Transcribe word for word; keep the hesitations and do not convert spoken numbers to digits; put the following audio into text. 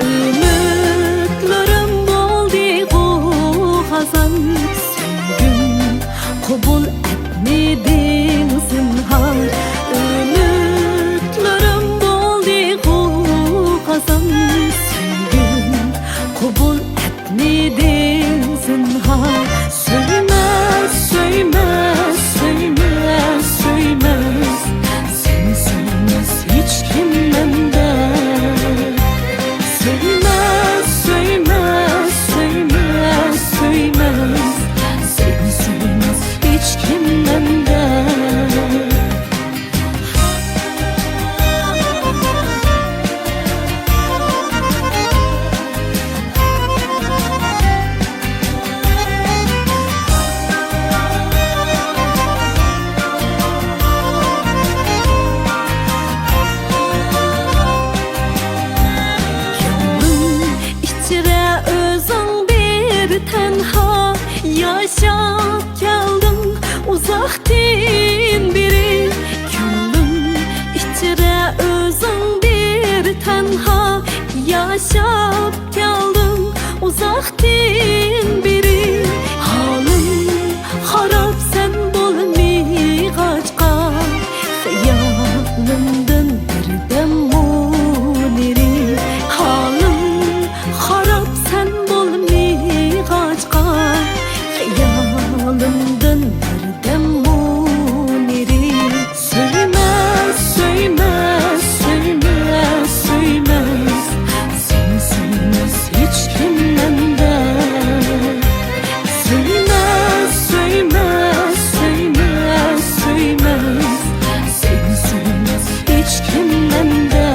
ئۈمىدلىرىم بولدىغۇ خازان، سۆيگۈم قوبۇل ئەتمىدىڭ زىنھار. ئۈمىدلىرىم بولدىغۇ خازان، سۆيگۈم قوبۇل ئەتمىدىڭ زىنھار. سۆيمەس، سۆيمەس، سۆيمەس، سۆيمەس، سېنى سۆيمەس ھېچكىم مەندە. سۆيمەس، سۆيمەس، سۆيمەس، سۆيمەس، سېنى سۆيمەس ھېچكىم مەندە. كۆڭلۈم ئىچرە ئۆزۈڭ بىر تەنھا ياشاپ كەلدىڭ ئۇزاقتىن بېرى. كۆڭلۈم ئىچرە ئۆزۈڭ بىر تەنھا ياشاپ كەلدىڭ ئۇزاقتىن بېرى. ھالىم خاراب سەن بولمىغاچقا، خىيالىمدىن بىردەممۇ نېرى. ھالىم خاراب سەن بولمىغاچقا، خىيالىمدىن بىردەممۇ نېرى. سۆيمەس، سۆيمەس، سۆيمەس، سۆيمەس، سېنى سۆيمەس ھېچكىم مەندە. سۆيمەس، سۆيمەس، سۆيمەس، سۆيمەس، سېنى سۆيمەس ھېچكىم مەندە.